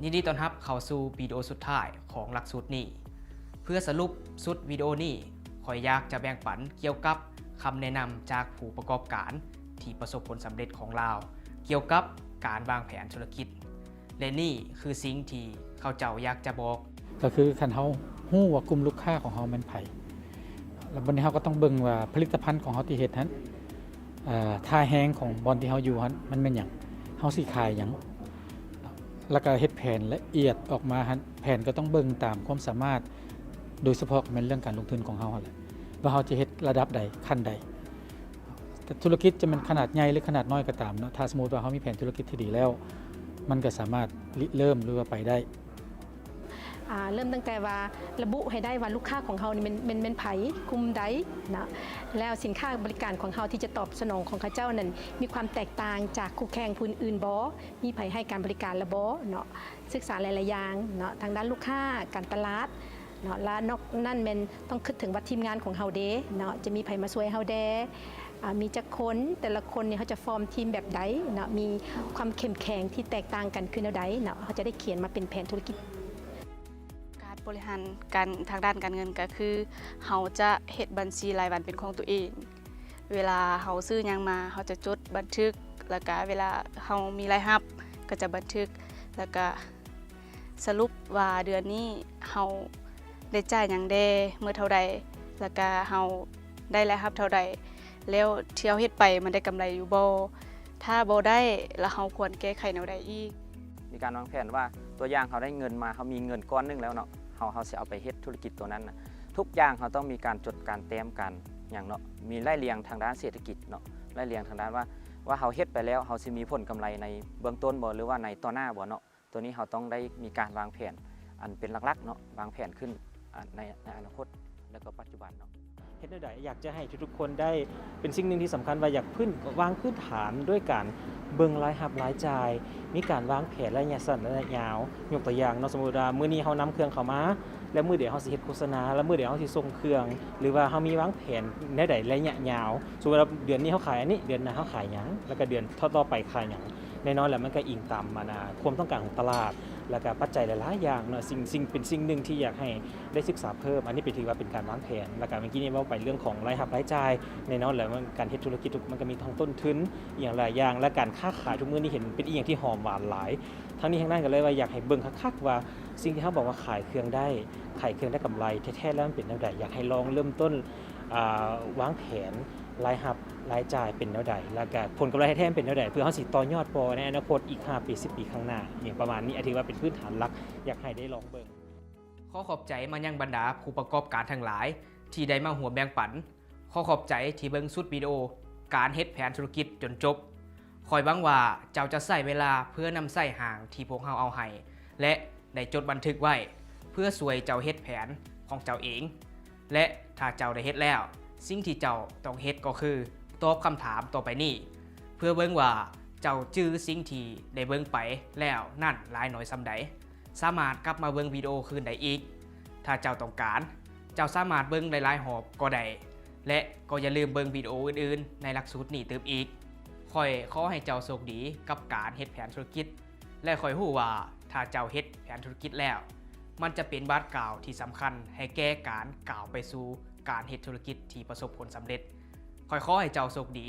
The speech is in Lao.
ຍິນດີຕ້ອນຮັບເຂົ້າສູ່ວິດີໂອສຸດທ້າຍຂອງຫຼັກສູດນີ້. ເພື່ອສະຫຼຸບຊຸດວິດີໂອນີ້, ຂ້ອຍຢາກຈະແບ່ງປັນກ່ຽວກັບຄຳແນະນຳຈາກຜູ້ປະກອບການທີ່ປະສົບຜົນສຳເລັດຂອງລາວ ກ່ຽວກັບການວາງແຜນທຸລະກິດ ແລະ ນີ້ຄືສິ່ງທີ່ເຂົາເຈົ້າຢາກຈະບອກ. ກໍຄືຄັນເຮົາຮູ້ວ່າກຸ່ມລູກຄ້າຂອງເຮົາແມ່ນໃຜ, ແລ້ວບັດນີ້ເຮົາກໍຕ້ອງເບິ່ງວ່າຜະລິດຕະພັນຂອງເຮົາທີ່ເຮັດຫັ້ນ ເອີ ທ່າແຮງຂອງບ່ອນທີ່ເຮົາຢູ່ຫັ້ນມັນແມ່ນຫຍັງ, ເຮົາຊິຂາຍຫຍັງ, ແລ້ວກໍເຮັດແຜນລະອຽດອອກມາຫັ້ນ. ແຜນກໍຕ້ອງເບິ່ງຕາມຄວາມສາມາດ, ໂດຍສະເພາະແມ່ນເລື່ອງການລົງທຶນຂອງເຮົາຫັ້ນແຫຼະ ວ່າເຮົາຈະເຮັດລະດັບໃດ, ຂັ້ນໃດ. ທຸລະກິດຈະແມ່ນຂະໜາດໃຫຍ່ ຫຼື ຂະໜາດນ້ອຍກໍຕາມເນາະ, ຖ້າສົມມຸດວ່າເຮົາມີແຜນທຸລະກິດທີ່ດີແລ້ວ, ມັນກໍສາມາດລິເລີ່ມ ຫຼືວ່າໄປໄດ້. ອ່າ ເລີ່ມຕັ້ງແຕ່ວ່າລະບຸໃຫ້ໄດ້ວ່າລູກຄ້າຂອງເຮົານີ້ແມ່ນ ແມ່ນ ແມ່ນໃຜ, ກຸ່ມໃດເນາະ, ແລ້ວສິນຄ້າບໍລິການຂອງເຮົາທີ່ຈະຕອບສະໜອງຂອງເຂົາເຈົ້ານັ້ນ ມີຄວາມແຕກຕ່າງຈາກຄູ່ແຂ່ງຜູ້ອື່ນໆບໍ່, ມີໃຜໃຫ້ການບໍລິການລະບໍ່ເນາະ, ສຶກສາຫຼາຍໆຢ່າງເນາະ, ທາງດ້ານລູກຄ້າ, ການຕະຫຼາດເນາະ, ແລະ ນອກນັ້ນແມ່ນຕ້ອງຄິດເຖິງວ່າທີມງານຂອງເຮົາເດເນາະ, ຈະມີໃຜມາຊ່ວຍເຮົາແດ່, ອ່າ ມີຈັກຄົນ, ແຕ່ລະຄົນນີ້ເຮົາຈະຟອມທີມແບບໃດເນາະ, ມີຄວາມເຂັ້ມແຂງທີ່ແຕກຕ່າງກັນຄືແນວໃດເນາະ, ເຮົາຈະໄດ້ຂຽນມາເປັນແຜນທຸລະກິດ. ການບໍລິຫານການ ທາງດ້ານການເງິນກໍຄື ເຮົາຈະເຮັດບັນຊີລາຍວັນເປັນຂອງຕົວເອງ. ເວລາເຮົາຊື້ຫຍັງມາ ເຮົາຈະຈົດບັນທຶກ, ແລ້ວກະເວລາເຮົາມີລາຍຮັບກໍຈະບັນທຶກ, ແລ້ວກະສະຫຼຸບວ່າເດືອນນີ້ເຮົາໄດ້ຈ່າຍຫຍັງແດ່, ໝົດເທົ່າໃດ, ແລ້ວກະເຮົາໄດ້ລາຍຮັບເທົ່າໃດ, ແລ້ວທີ່ເຮົາເຮັດໄປມັນໄດ້ກຳໄລຢູ່ບໍ່? ຖ້າບໍ່ໄດ້, ແລ້ວເຮົາຄວນແກ້ໄຂແນວໃດອີກ? ມີການວາງແຜນວ່າ ຕົວຢ່າງເຮົາໄດ້ເງິນມາ, ເຮົາມີເງິນກ້ອນໜຶ່ງແລ້ວເນາະ, ເຮົາ ເຮົາຊິເອົາໄປເຮັດທຸລະກິດຕົວນັ້ນນະ. ທຸກຢ່າງເຮົາຕ້ອງມີການຈົດການແຕ້ມການຫຍັງເນາະ, ມີໄລ່ລຽງທາງດ້ານເສດຖະກິດເນາະ, ໄລ່ລຽງທາງດ້ານວ່າ ວ່າເຮົາເຮັດໄປແລ້ວ ເຮົາຊິມີຜົນກຳໄລໃນເບື້ອງຕົ້ນບໍ່ ຫຼືວ່າໃນຕໍ່ໜ້າບໍ່ເນາະ. ຕົວນີ້ເຮົາຕ້ອງໄດ້ມີການວາງແຜນອັນເປັນຫຼັກໆເນາະ, ວາງແຜນຂຶ້ນ ອາ ໃນ ໃນອະນາຄົດ ແລ້ວກໍປັດຈຸບັນເນາະ. ເຮັດແນວໃດ ຢາກຈະໃຫ້ທຸກໆຄົນໄດ້ ເປັນສິ່ງໜຶ່ງທີ່ສຳຄັນວ່າ ຢາກພື້ນ ວາງພື້ນຖານດ້ວຍການເບິ່ງລາຍຮັບລາຍຈ່າຍ, ມີການວາງແຜນໄລຍະສັ້ນໄລຍະຍາວ. ຍົກຕົວຢ່າງເນາະ, ສົມມຸດວ່າມື້ນີ້ເຮົານຳເຄື່ອງເຂົ້າມາ ແລ້ວມື້ໃດເຮົາຊິເຮັດໂຄສະນາ ແລ້ວມື້ໃດເຮົາຊິສົ່ງເຄື່ອງ ຫຼືວ່າເຮົາມີວາງແຜນແນວໃດໄລຍະຍາວ. ສົມມຸດວ່າເດືອນນີ້ເຮົາຂາຍອັນນີ້, ເດືອນໜ້າເຮົາຂາຍຫຍັງ, ແລ້ວກໍເດືອນຕໍ່ໆໄປຂາຍຫຍັງ. ແນ່ນອນແຫຼະ ມັນກໍອີງຕາມ ອັນ ອາ ຄວາມຕ້ອງການຂອງຕະຫຼາດ ແລ້ວກໍປັດໄຈຫຼາຍໆຢ່າງເນາະ. ສິ່ງ ສິ່ງ ເປັນສິ່ງໜຶ່ງທີ່ຢາກໃຫ້ ໄດ້ສຶກສາເພີ່ມ. ອັນນີ້ເປັນ ຖືວ່າເປັນການວາງແຜນ. ແລ້ວກະເມື່ອກີ້ນີ້ເວົ້າໄປເລື່ອງຂອງລາຍຮັບລາຍຈ່າຍ, ແນ່ນອນແຫຼະ ການເຮັດທຸລະກິດ ມັນກະມີທັງຕົ້ນທຶນ ອີ່ຫຍັງຫຼາຍຢ່າງ ແລະ ການຄ້າຂາຍທຸກມື້ນີ້ເຫັນເປັນອີ່ຫຍັງທີ່ຫອມຫວານຫຼາຍ. ທັງນີ້ທັງນັ້ນກະເລີຍວ່າ ຢາກໃຫ້ເບິ່ງຄັກໆວ່າ ສິ່ງທີ່ເຮົາບອກວ່າຂາຍເຄື່ອງໄດ້, ຂາຍເຄື່ອງໄດ້ກຳໄລ ແທ້ໆແລ້ວມັນເປັນແນວໃດ? ຢາກໃຫ້ລອງເລີ່ມຕົ້ນ ອາ ວາງແຜນລາຍຮັບລາຍຈ່າຍເປັນແນວໃດ? ແລ້ວກະຜົນກຳໄລແທ້ໆມັນເປັນແນວໃດ? ເພື່ອເຮົາຊິຕໍ່ຍອດຕໍ່ໃນອະນາຄົດອີກຫ້າປີ ສິບປີຂ້າງໜ້າ ອີ່ຫຍັງປະມານນີ້. ອາ ຖືວ່າເປັນພື້ນຖານຫຼັກ ຢາກໃຫ້ໄດ້ລອງເບິ່ງ. ຂໍຂອບໃຈມາຍັງບັນດາຜູ້ປະກອບການທັງຫຼາຍທີ່ໄດ້ມາຮ່ວມແບ່ງປັນ. ຂໍຂອບໃຈທີ່ເບິ່ງຊຸດວິດີໂອການເຮັດແຜນທຸລະກິດຈົນຈົບ. ຂ້ອຍຫວັງວ່າເຈົ້າຈະໃຊ້ເວລາເພື່ອນຳໃຊ້ຮ່າງທີ່ພວກເຮົາເອົາໃຫ້ ແລະ ໄດ້ຈົດບັນທຶກໄວ້ ເພື່ອຊ່ວຍເຈົ້າເຮັດແຜນຂອງເຈົ້າເອງ. ແລະ ຖ້າເຈົ້າໄດ້ເຮັດແລ້ວ, ສິ່ງທີ່ເຈົ້າຕ້ອງເຮັດກໍຄືຕອບຄຳຖາມຕໍ່ໄປນີ້ ເພື່ອເບິ່ງວ່າເຈົ້າຈື່ສິ່ງທີ່ໄດ້ເບິ່ງໄປແລ້ວນັ້ນຫຼາຍໜ້ອຍສ່ຳໃດ. ສາມາດກັບມາເບິ່ງວິດີໂອຄືນໄດ້ອີກ. ຖ້າເຈົ້າຕ້ອງການ, ເຈົ້າສາມາດເບິ່ງຫຼາຍໆຮອບກໍໄດ້ ແລະ ກໍຢ່າລືມເບິ່ງວິດີໂອອື່ນໆໃນຫຼັກສູດນີ້ຕື່ມອີກ. ຂ້ອຍຂໍໃຫ້ເຈົ້າໂຊກດີກັບການເຮັດແຜນທຸລະກິດ ແລະ ຂ້ອຍຮູ້ວ່າຖ້າເຈົ້າເຮັດແຜນທຸລະກິດແລ້ວ, ມັນຈະເປັນບາດກ້າວທີ່ສຳຄັນໃຫ້ແກ່ການກ້າວໄປສູ່ການເຮັດທຸລະກິດທີ່ປະສົບຜົນສຳເລັດ. ຂ້ອຍຂໍໃຫ້ເຈົ້າໂຊກດີ.